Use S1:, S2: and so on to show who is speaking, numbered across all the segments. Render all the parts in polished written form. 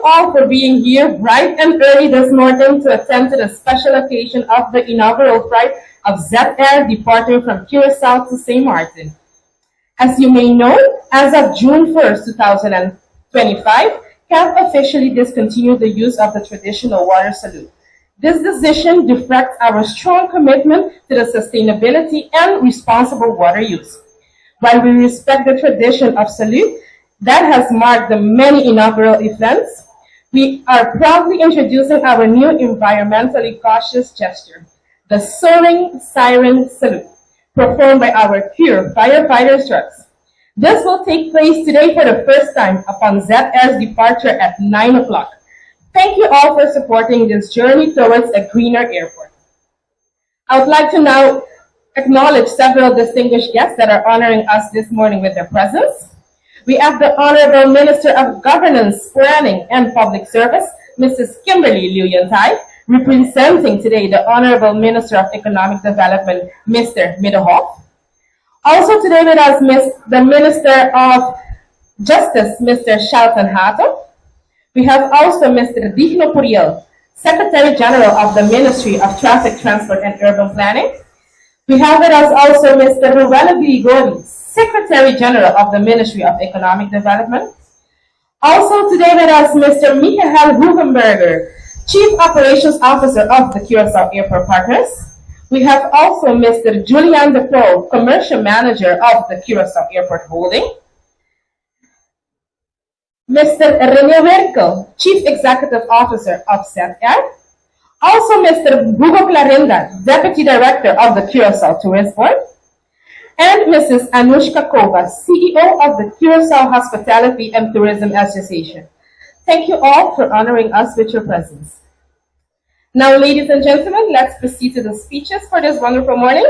S1: all for being here bright and early this morning to attend to the special occasion of the inaugural flight of ZAir departing from Curacao to St. Martin. As you may know, as of June 1st, 2025, CAF officially discontinued the use of the traditional water salute. This decision reflects our strong commitment to the sustainability and responsible water use. While we respect the tradition of salute that has marked the many inaugural events, we are proudly introducing our new environmentally cautious gesture, the Soaring Siren Salute, performed by our Cure firefighters trucks. This will take place today for the first time upon ZAir's departure at 9 o'clock. Thank you all for supporting this journey towards a greener airport. I would like to now acknowledge several distinguished guests that are honoring us this morning with their presence. We have the Honorable Minister of Governance, Planning and Public Service, Mrs. Kimberly Lew-Yan-Tai, representing today the Honorable Minister of Economic Development, Mr. Middelhoff. Also today with us, Miss, the Minister of Justice, Mr. Shelton Hato. We have also Mr. Digno Puriel, Secretary General of the Ministry of Traffic, Transport and Urban Planning. We have with us also Mr. Ruelo Grigori, Secretary General of the Ministry of Economic Development. Also today with us, Mr. Michael Hugenberger, Chief Operations Officer of the Curacao Airport Partners. We have also Mr. Julian DePro, Commercial Manager of the Curacao Airport Holding. Mr. René Werkel, Chief Executive Officer of ZAir. Also, Mr. Hugo Clarinda, Deputy Director of the Curacao Tourist Board. And Mrs. Anushka Kova, CEO of the Curacao Hospitality and Tourism Association. Thank you all for honoring us with your presence. Now, ladies and gentlemen, let's proceed to the speeches for this wonderful morning.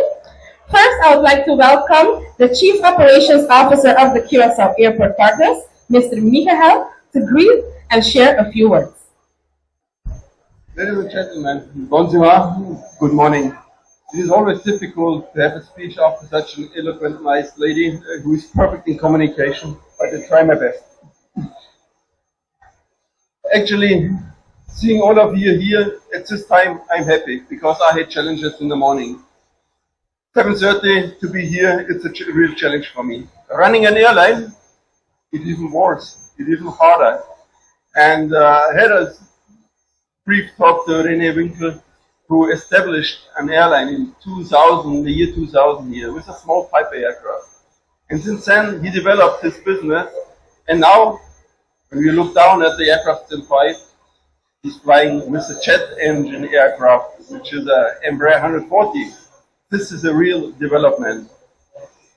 S1: First, I would like to welcome the Chief Operations Officer of the Curacao Airport Partners, Mr. Michael, to greet and share a few words.
S2: Ladies and gentlemen, bonjour, good morning. It is always difficult to have a speech after such an eloquent, nice lady who is perfect in communication, but I try my best. Actually, seeing all of you here at this time, I'm happy because I had challenges in the morning. 7:30 to be here, it's a real challenge for me. Running an airline, it's even worse, it's even harder. And I had a brief talk to René Winkel, who established an airline in 2000, the year 2000 here, with a small Piper aircraft. And since then, he developed his business. And now, when we look down at the aircraft in flight, he's flying with a jet engine aircraft, which is a Embraer 140. This is a real development.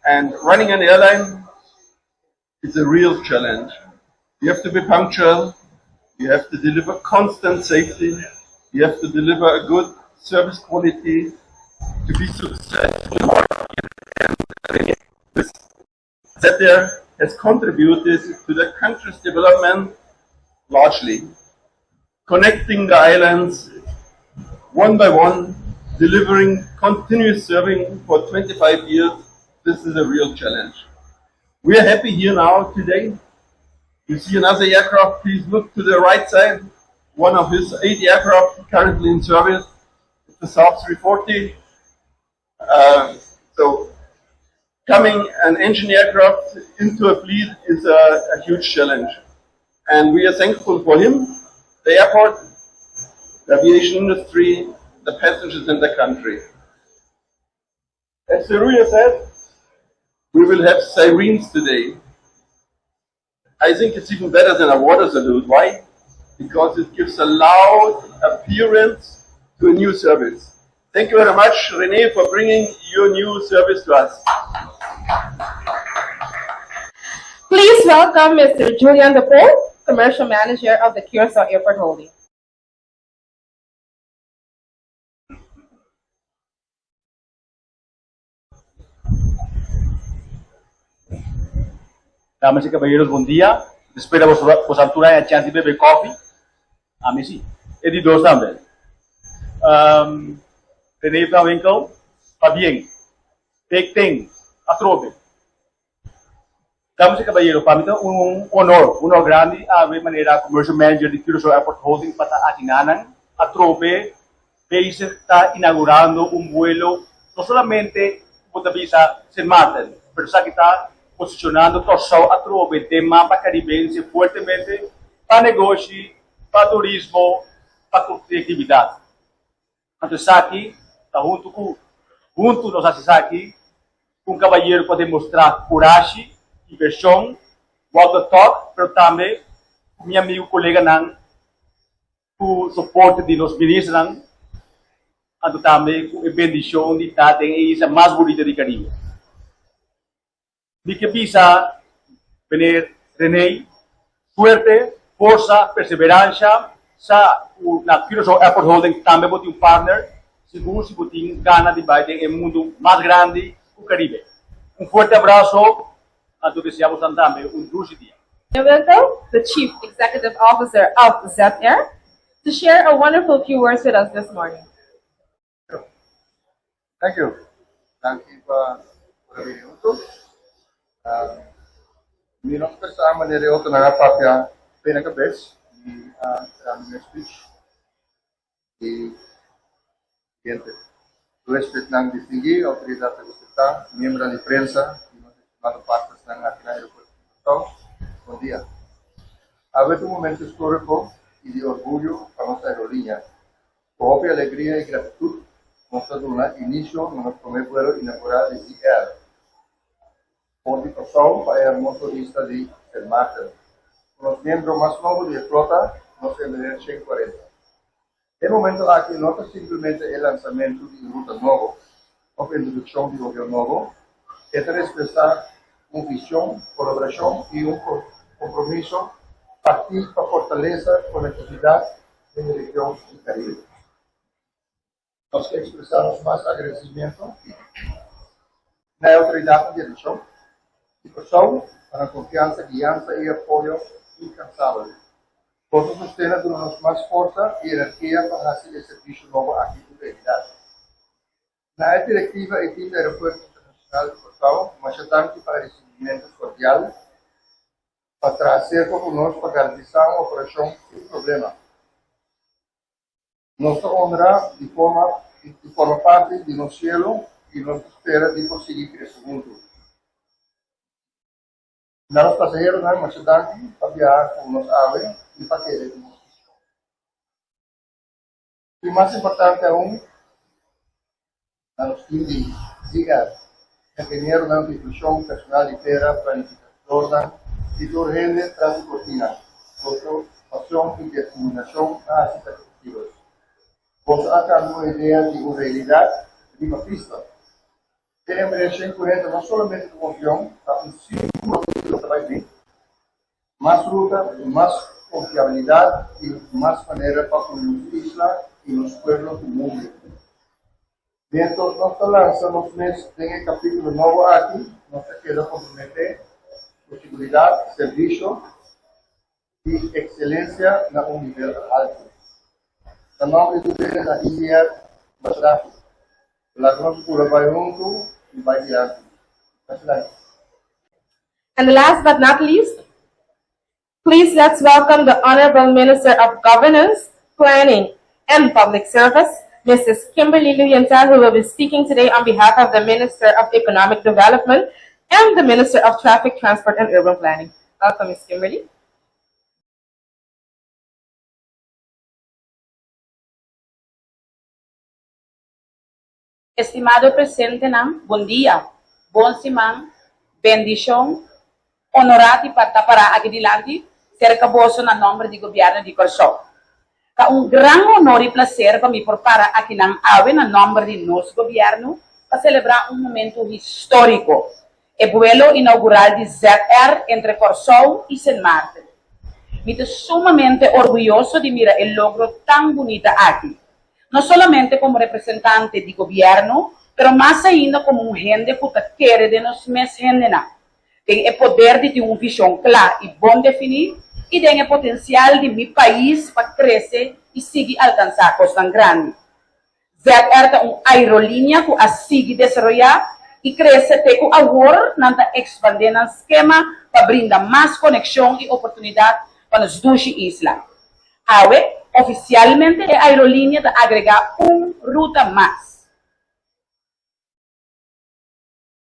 S2: And running an airline is a real challenge. You have to be punctual. You have to deliver constant safety. You have to deliver a good service quality to be successful. And this ZAir has contributed to the country's development largely, connecting the islands one by one, delivering continuous serving for 25 years. This is a real challenge. We are happy here now today. You see another aircraft. Please look to the right side. One of his 8 aircraft currently in service. It's the Saab 340. So coming an engine aircraft into a fleet is a huge challenge. And we are thankful for him, the airport, the aviation industry, the passengers in the country. As Zeruya said, we will have sirens today. I think it's even better than a water salute. Why? Because it gives a loud appearance to a new service. Thank you very much, René, for bringing your new service to us.
S1: Please welcome Mr. Julian DePaul, Commercial Manager of the Curacao Airport Holding.
S3: Damas i kabayeronan, bon dia. Spera boso tur a chèns di bebe kòfi. Ami sí. E di dos tambe. René van Winkel, pabien. Big thing. Atrobe. Damas i kabayero, pa mi ta un honor, un honor grandi awe manera Commercial Manager di Curaçao Airport Holdings pa ta aki nanan atrobe bezig ta inaugurando un vuelo no solamente ku bo ta bisa Sint Maarten, pero esaki ta posicionando Kòrsou atrobe den mapa karibense fuertemente pa negoshi, pa turismo, pa konektividat. Anto esaki ta huntu ku huntu nos hasi esaki ku un kabayero ku a demostrá kurashi, invershon, walk the talk, pero tambe ku mi amigu koleganan ku soporte di nos ministernan, anto tambe ku e bendishon di ta den e isla mas bunita di Karibe. Mi ke bisa meneer Rene, suerte, forsa, perseveransha, sa ku na Curaçao Airport Holding tambe bo tin un partner, sigur si bo tin gana di bai den e mundu mas grandi ku Caribe. Un fuerte abraso, anto desea bosan tambe un dushi dia.
S1: Wilco, the Chief Executive Officer of ZAir, to share a wonderful few words with us this morning.
S4: Thank you. Danki pa por bini huntu. Mi no expresa manera e otronan a papia fe na kabes. Mi a traha mi mes speech. I siguiente. Huespednan distinguí, outoridatnan respetá, miembronan di prensa i nos estimado partnersnan aki na Aeropuerto di Kòrsou, bon dia. Awe ta un momento históriko i di orguyo pa nos aerolínea. Ku hopi alegria i gratitut nos ta duna inisio na nos promé buelo inaugural di ZR for di Kòrsou pa e hermoso isla di Sint Maarten. Ku nos miembro mas nobo di e flota, nos Embraer 140. E momento aki no ta simplemente e lansamentu di un ruta nobo òf introdukshon di un avion nobo, e ta respresá un vision, kolaborashon i un kompromiso partí pa fortalesa konektividat den e region di Karibe. Nos ke ekspresá nos mas agradesimentu na e outoridatnan di aviashon di Kòrsou pa nan konfiansa, guiansa i apoyo inkansabel. Boso sosten a duna nos mas forsa i energia pa hasi e servisio nobo aki un realidat. Na e direktiva i tim di Aeropuerto Internashonal di Kòrsou, masha danki pa e risibimentu kordial. Pa traha serka ku nos pa garantisá un operashon sin problema. Nos ta honra di forma di forma parti di nos sielo i nos ta spera di por sigui krese huntu. Na nos pasaheronan masha danki pa biaha ku nos awe i pa kere den nos vishon. I mas importante aun, na nos tim di ZR, ingenieronan di instruccion, personal di tera, planificadornan i tur hende tras di cortina, boso pasion i determinacion a haci esaki posibel. Boso a cambia un idea di un realidad riba pista. E Embraer 140 no solamente ta un avion, ta un simbolo di loke ta bai bin. Mas ruta, mas konfiabilidat i mas manera pa uni nos isla i nos pueblo ku mundu. Mientras nos ta lansa nos mes den e kapítulo nobo aki, nos ta keda komprometé ku siguridat, servisio i ekselensia na un nivel haltu. Na nòmber di tur hende na ICR, masha danki. Laga nos bula bai huntu i bai dilanti. Masha danki.
S1: And last but not least, please let's welcome the Honorable Minister of Governance, Planning and Public Service, Mrs. Kimberly Lilienthal, who will be speaking today on behalf of the Minister of Economic Development and the Minister of Traffic, Transport and Urban Planning. Welcome, Ms. Kimberly.
S5: Estimado presentenan, bon dia, bon siman, bendishon, honorá di pa ta pará aki dilanti serka boso na nòmber di Gobièrnu di Kòrsou. Ta un gran honor i plaser pa mi por para akinan awe na nòmber di nos gobièrnu pa selebrá un momentu históriko, e buelo inaugural di ZR entre Kòrsou i Sint Maarten. Mi ta sumamente orguyoso di mira e logro tan bunita aki. No solamente komo representante di gobièrnu, pero mas ainda komo un hende ku ta kere den nos mes hendenan, den e poder di tin un vishon kla i bon definí i den e potensial di mi pais pa krese i sigui alkansá kosnan grandi. ZR ta un aerolínea ku a sigui desaroyá i krese te ku awor nan ta ekspandé nan skema pa brinda mas konekshon i oportunidat pa nos dushi isla. Awe, ofisialmente e aerolínea ta agregá un ruta mas.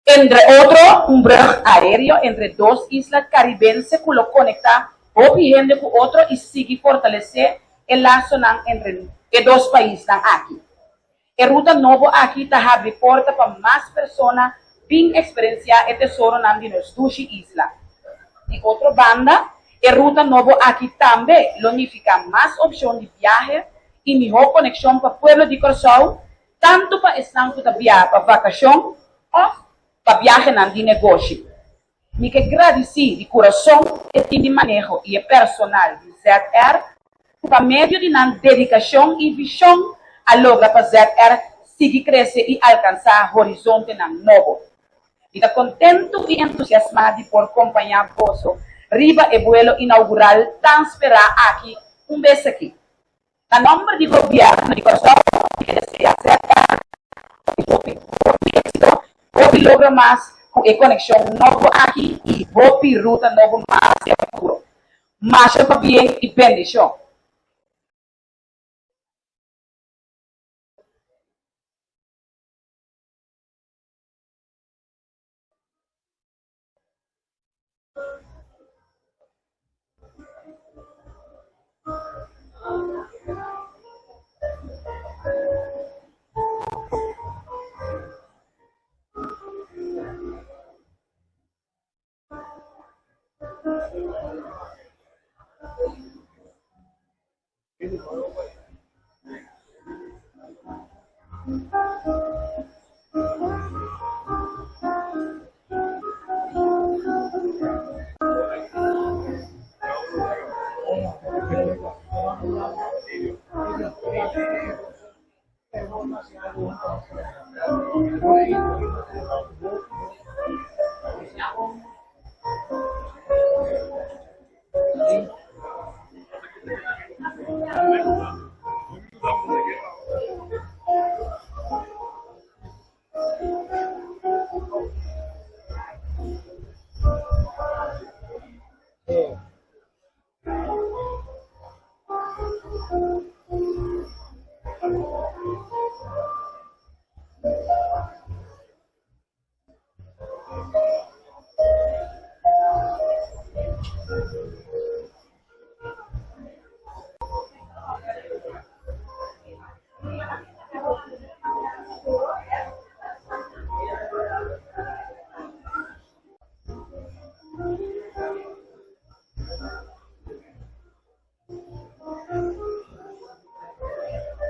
S5: Entre otro, un brug aéreo entre dos isla karibense ku lo konektá hopi hende ku otro i sigui fortalesé e lasonan entre e dos paisnan aki. E ruta nobo aki ta habri porta pa mas persona bin eksperensiá e tesoronan di nos dushi isla. Di otro banda, e ruta nobo aki tambe lo nifiká mas opshon di biahe i mihó konekshon pa pueblo di Kòrsou tantu pa esnan ku ta biaha pa vakashon òf pa biahenan di negoshi. Mi ke gradisí di kurason e tim di maneho i e personal di ZR ku pa medio di nan dedikashon i vishon a logra pa ZR sigui krese i alkansá horizontenan nobo. Mi ta kontentu i entusiasmá di por kompañá boso riba e buelo inaugural tan sperá aki un bes aki. Na nòmber di gobièrnu di Kòrsou mi ke deseá ZR hopi hopi hopi éksito, hopi logro mas ku e konekshon nobo aki i hopi ruta nobo mas den futuro. Masha pabien i bendishon!